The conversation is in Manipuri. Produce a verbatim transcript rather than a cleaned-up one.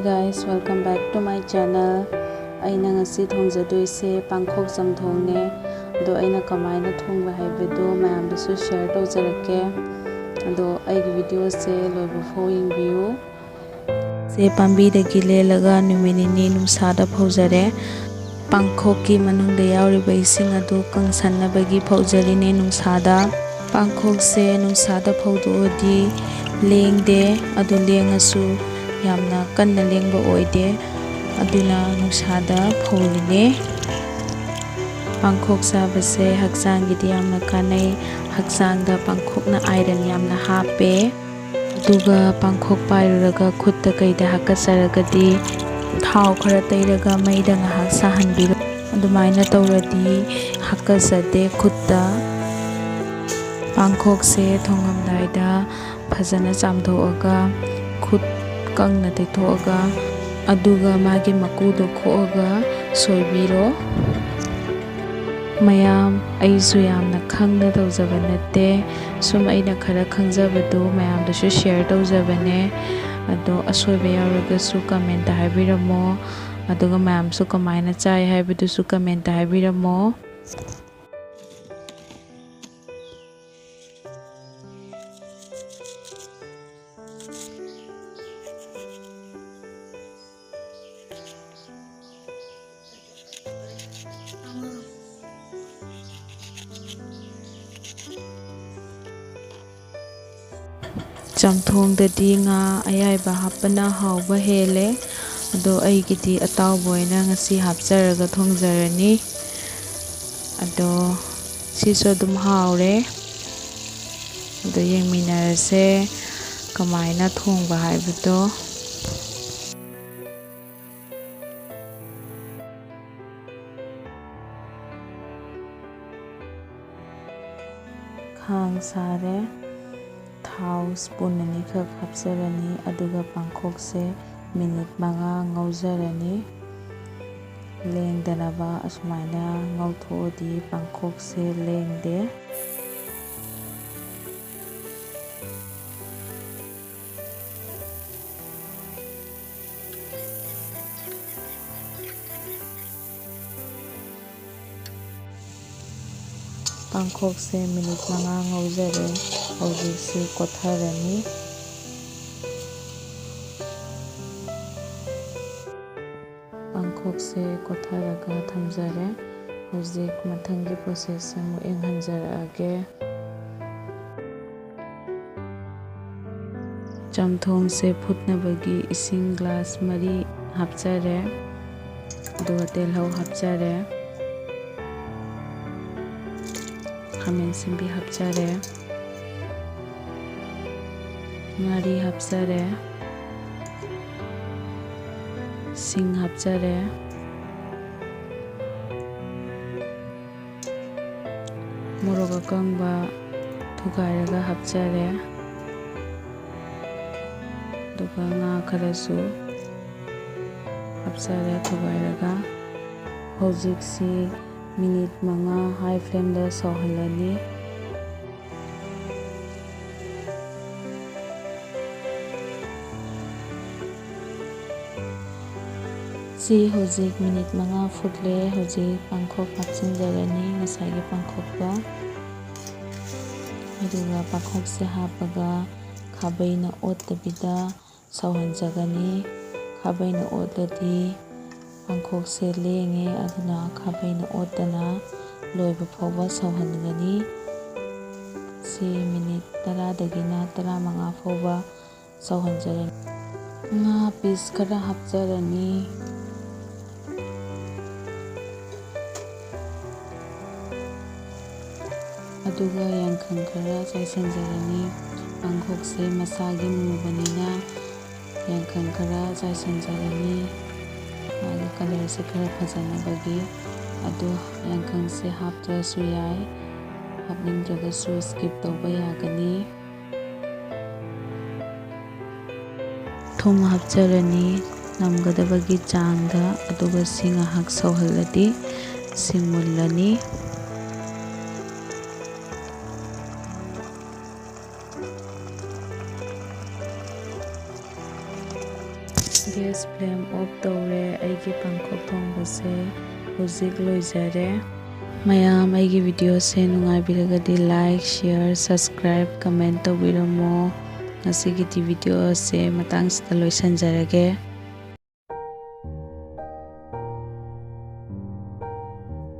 Guys, welcome back to my channel. ꯑꯩꯅ ꯉꯁꯤ ꯊꯣꯡꯖꯗꯣꯏꯁꯦ ꯄꯥꯡꯈꯣꯛ ꯆꯝꯊꯣꯡꯅꯦ꯫ ꯑꯗꯣ ꯑꯩꯅ ꯀꯃꯥꯏꯅ ꯊꯣꯡꯕ ꯍꯥꯏꯕꯗꯨ ꯃꯌꯥꯝꯗꯁꯨ share ꯇꯧꯖꯔꯛꯀꯦ꯫ ꯑꯗꯣ ꯑꯩꯒꯤ videoꯁꯦ ꯂꯣꯏꯕ ꯐꯥꯎ ꯌꯦꯡꯕꯤꯌꯨ꯫ ꯁꯦ ꯄꯥꯝꯕꯤꯗꯒꯤ ꯂꯦꯜꯂꯒ ꯅꯨꯃꯤꯠ ꯅꯤꯅꯤ ꯅꯨꯡꯁꯥꯗ ꯐꯧꯖꯔꯦ꯫ ꯄꯥꯡꯈꯣꯛꯀꯤ ꯃꯅꯨꯡꯗ ꯌꯥꯎꯔꯤꯕ ꯏꯁꯤꯡ ꯑꯗꯨ ꯀꯪꯁꯟꯅꯕꯒꯤ ꯐꯧꯖꯔꯤꯅꯦ ꯅꯨꯡꯁꯥꯗ꯫ ꯄꯥꯡꯈꯣꯛꯁꯦ ꯅꯨꯡꯁꯥꯗ ꯐꯧꯗꯣꯛꯑꯗꯤ ꯂꯦꯡꯗꯦ, ꯑꯗꯨ ꯂꯦꯡꯉꯁꯨ ꯌꯥꯝꯅ ꯀꯟꯅ ꯂꯦꯡꯕ ꯑꯣꯏꯗꯦ, ꯑꯗꯨꯅ ꯅꯨꯡꯁꯥꯗ ꯐꯧꯔꯤꯅꯦ꯫ ꯄꯥꯡꯈꯣꯛ ꯆꯥꯕꯁꯦ ꯍꯛꯆꯥꯡꯒꯤꯗꯤ ꯌꯥꯝꯅ ꯀꯥꯟꯅꯩ꯫ ꯍꯛꯆꯥꯡꯗ ꯄꯥꯡꯈꯣꯛꯅ iron ꯌꯥꯝꯅ ꯍꯥꯞꯄꯦ꯫ ꯑꯗꯨꯒ ꯄꯥꯡꯈꯣꯛ ꯄꯥꯏꯔꯨꯔꯒ ꯈꯨꯠꯇ ꯀꯩꯗ ꯍꯥꯀꯠꯆꯔꯒꯗꯤ ꯊꯥꯎ ꯈꯔ ꯇꯩꯔꯒ ꯃꯩꯗ ꯉꯥꯏꯍꯥꯛ ꯁꯥꯍꯟꯕꯤꯔꯣ꯫ ꯑꯗꯨꯃꯥꯏꯅ ꯇꯧꯔꯗꯤ ꯍꯥꯀꯠꯆꯗꯦ ꯈꯨꯠꯇ꯫ ꯄꯥꯡꯈꯣꯛꯁꯦ ꯊꯣꯡꯉꯝꯗꯥꯏꯗ ꯐꯖꯅ ꯆꯥꯝꯊꯣꯛꯑꯒ ꯈꯨꯠ ꯀꯪꯅ ꯇꯩꯊꯣꯛꯑꯒ, ꯑꯗꯨꯒ ꯃꯥꯒꯤ ꯃꯀꯨꯗꯣ ꯈꯣꯛꯑꯒ ꯁꯣꯏꯕꯤꯔꯣ꯫ ꯃꯌꯥꯝ, ꯑꯩꯁꯨ ꯌꯥꯝꯅ ꯈꯪꯅ ꯇꯧꯖꯕ ꯅꯠꯇꯦ, ꯁꯨꯝ ꯑꯩꯅ ꯈꯔ ꯈꯪꯖꯕꯗꯨ ꯃꯌꯥꯝꯗꯁꯨ share ꯇꯧꯖꯕꯅꯦ꯫ ꯑꯗꯣ ꯑꯁꯣꯏꯕ ꯌꯥꯎꯔꯒꯁꯨ commentꯇ ꯍꯥꯏꯕꯤꯔꯝꯃꯣ, ꯑꯗꯨꯒ ꯃꯌꯥꯝꯁꯨ ꯀꯃꯥꯏꯅ ꯆꯥꯏ ꯍꯥꯏꯕꯗꯨꯁꯨ commentꯇ ꯍꯥꯏꯕꯤꯔꯝꯃꯣ꯫ ꯆꯝꯊꯣꯡꯗꯗꯤ ꯉꯥ ꯑꯌꯥꯏꯕ ꯍꯥꯞꯄꯅ ꯍꯥꯎꯕ ꯍꯦꯜꯂꯦ꯫ ꯑꯗꯣ ꯑꯩꯒꯤꯗꯤ ꯑꯇꯥꯎꯕ ꯑꯣꯏꯅ ꯉꯁꯤ ꯍꯥꯞꯆꯔꯒ ꯊꯣꯡꯖꯔꯅꯤ꯫ ꯑꯗꯣ ꯁꯤꯁꯨ ꯑꯗꯨꯝ ꯍꯥꯎꯔꯦ꯫ ꯑꯗꯣ ꯌꯦꯡꯃꯤꯟꯅꯔꯁꯦ ꯀꯃꯥꯏꯅ ꯊꯣꯡꯕ ꯍꯥꯏꯕꯗꯣ꯫ ꯈꯥꯡ ꯁꯥꯔꯦ꯫ ꯊꯥꯎ spoon ꯑꯅꯤꯈꯛ ꯍꯥꯞꯆꯔꯅꯤ, ꯑꯗꯨꯒ ꯄꯥꯡꯈꯣꯛꯁꯦ minute ꯃꯉꯥ ꯉꯧꯖꯔꯅꯤ꯫ ꯂꯦꯡꯗꯅꯕ ꯑꯁꯨꯃꯥꯏꯅ ꯉꯧꯊꯣꯛꯑꯗꯤ ꯄꯥꯡꯈꯣꯛꯁꯦ ꯂꯦꯡꯗꯦ꯫ ꯄꯥꯡꯈꯣꯛꯁꯦ ꯃꯤꯅꯤꯠ ꯃꯉꯥ ꯉꯧꯖꯔꯦ꯫ ꯍꯧꯖꯤꯛꯁꯤ ꯀꯣꯠꯊꯔꯅꯤ꯫ ꯄꯥꯡꯈꯣꯛꯁꯦ ꯀꯣꯠꯊꯔꯒ ꯊꯝꯖꯔꯦ꯫ ꯍꯧꯖꯤꯛ ꯃꯊꯪꯒꯤ ꯄ꯭ꯔꯣꯁꯦꯁꯁꯦ ꯑꯃꯨꯛ ꯌꯦꯡꯍꯟꯖꯔꯛꯑꯒꯦ꯫ ꯆꯝꯊꯣꯡꯁꯦ ꯐꯨꯠꯅꯕꯒꯤ ꯏꯁꯤꯡ ꯒ꯭ꯂꯥꯁ ꯃꯔꯤ ꯍꯥꯞꯆꯔꯦ, ꯑꯗꯨꯒ ꯇꯤꯜꯍꯧ ꯍꯥꯞꯆꯔꯦ, ꯈꯥꯃꯦꯟ ꯑꯁꯤꯟꯕꯤ ꯍꯥꯞꯆꯔꯦ, ꯉꯥꯔꯤ ꯍꯥꯞꯆꯔꯦ, ꯁꯤꯡ ꯍꯥꯞꯆꯔꯦ, ꯃꯣꯔꯣꯛ ꯑꯀꯪꯕ ꯊꯨꯒꯥꯏꯔꯒ ꯍꯥꯞꯆꯔꯦ꯫ ꯑꯗꯨꯒ ꯉꯥ ꯈꯔꯁꯨ ꯍꯥꯞꯆꯔꯦ ꯊꯨꯒꯥꯏꯔꯒ꯫ ꯍꯧꯖꯤꯛꯁꯤ ꯃꯤꯅꯤꯠ ꯃꯉꯥ ꯍꯥꯏ ꯐ꯭ꯂꯦꯝꯗ ꯁꯧꯍꯜꯂꯅꯤ꯫ ꯁꯤ ꯍꯧꯖꯤꯛ ꯃꯤꯅꯤꯠ ꯃꯉꯥ ꯐꯨꯠꯂꯦ꯫ ꯍꯧꯖꯤꯛ ꯄꯥꯡꯈꯣꯛ ꯍꯥꯞꯆꯤꯟꯖꯔꯅꯤ, ꯉꯁꯥꯏꯒꯤ ꯄꯥꯡꯈꯣꯛꯇꯣ꯫ ꯑꯗꯨꯒ ꯄꯥꯡꯈꯣꯛꯁꯦ ꯍꯥꯞꯄꯒ ꯈꯥꯕꯩꯅ ꯑꯣꯠꯇꯕꯤꯗ ꯁꯧꯍꯟꯖꯒꯅꯤ꯫ ꯈꯥꯕꯩꯅ ꯑꯣꯠꯂꯗꯤ ꯄꯥꯡꯈꯣꯛꯁꯦ ꯂꯦꯡꯉꯦ, ꯑꯗꯨꯅ ꯈꯥꯕꯩꯅ ꯑꯣꯠꯇꯅ ꯂꯣꯏꯕ ꯐꯥꯎꯕ ꯁꯧꯍꯟꯒꯅꯤ꯫ ꯁꯤ ꯃꯤꯅꯤꯠ ꯇꯔꯥꯗꯒꯤꯅ ꯇꯔꯥꯃꯉꯥ ꯐꯥꯎꯕ ꯁꯧꯍꯟꯖꯔꯅꯤ꯫ ꯉꯥ ꯄꯤꯁ ꯈꯔ ꯍꯥꯞꯆꯔꯅꯤ꯫ ꯑꯗꯨꯒ ꯌꯥꯡꯈꯪ ꯈꯔ ꯆꯥꯏꯁꯤꯟꯖꯔꯅꯤ꯫ ꯄꯥꯡꯈꯣꯛꯁꯦ ꯃꯁꯥꯒꯤ ꯃꯨꯕꯅꯤꯅ ꯌꯥꯡꯈꯪ ꯈꯔ ꯆꯥꯏꯁꯤꯟꯖꯔꯅꯤ꯫ ꯃꯥꯒꯤ ꯀꯂꯔꯁꯦ ꯈꯔ ꯐꯖꯅꯕꯒꯤ꯫ ꯑꯗꯣ ꯌꯥꯡꯈꯪꯁꯦ ꯍꯥꯞꯇ꯭ꯔꯁꯨ ꯌꯥꯏ, ꯍꯥꯞꯅꯤꯡꯗ꯭ꯔꯒꯁꯨ ꯁ꯭ꯀꯤꯞ ꯇꯧꯕ ꯌꯥꯒꯅꯤ꯫ ꯊꯨꯝ ꯍꯥꯞꯆꯔꯅꯤ ꯅꯝꯒꯗꯕꯒꯤ ꯆꯥꯡꯗ, ꯑꯗꯨꯒ ꯁꯤ ꯉꯥꯏꯍꯥꯛ ꯁꯧꯍꯜꯂꯗꯤ ꯁꯤ ꯃꯨꯜꯂꯅꯤ꯫ ꯒ꯭ꯌꯥꯁ ꯐ꯭ꯂꯦꯝ ꯑꯣꯐ ꯇꯧꯔꯦ꯫ ꯑꯩꯒꯤ ꯄꯥꯡꯈꯣꯛ ꯊꯣꯡꯕꯁꯦ ꯍꯧꯖꯤꯛ ꯂꯣꯏꯖꯔꯦ꯫ ꯃꯌꯥꯝ ꯑꯩꯒꯤ video ꯁꯦ ꯅꯨꯡꯉꯥꯏꯕꯤꯔꯒꯗꯤ like, share, subscribe, comment ꯇꯧꯕꯤꯔꯝꯃꯣ꯫ ꯉꯁꯤꯒꯤꯗꯤ video ꯁꯦ ꯃꯇꯥꯡꯁꯤꯗ ꯂꯣꯏꯁꯤꯟꯖꯔꯒꯦ꯫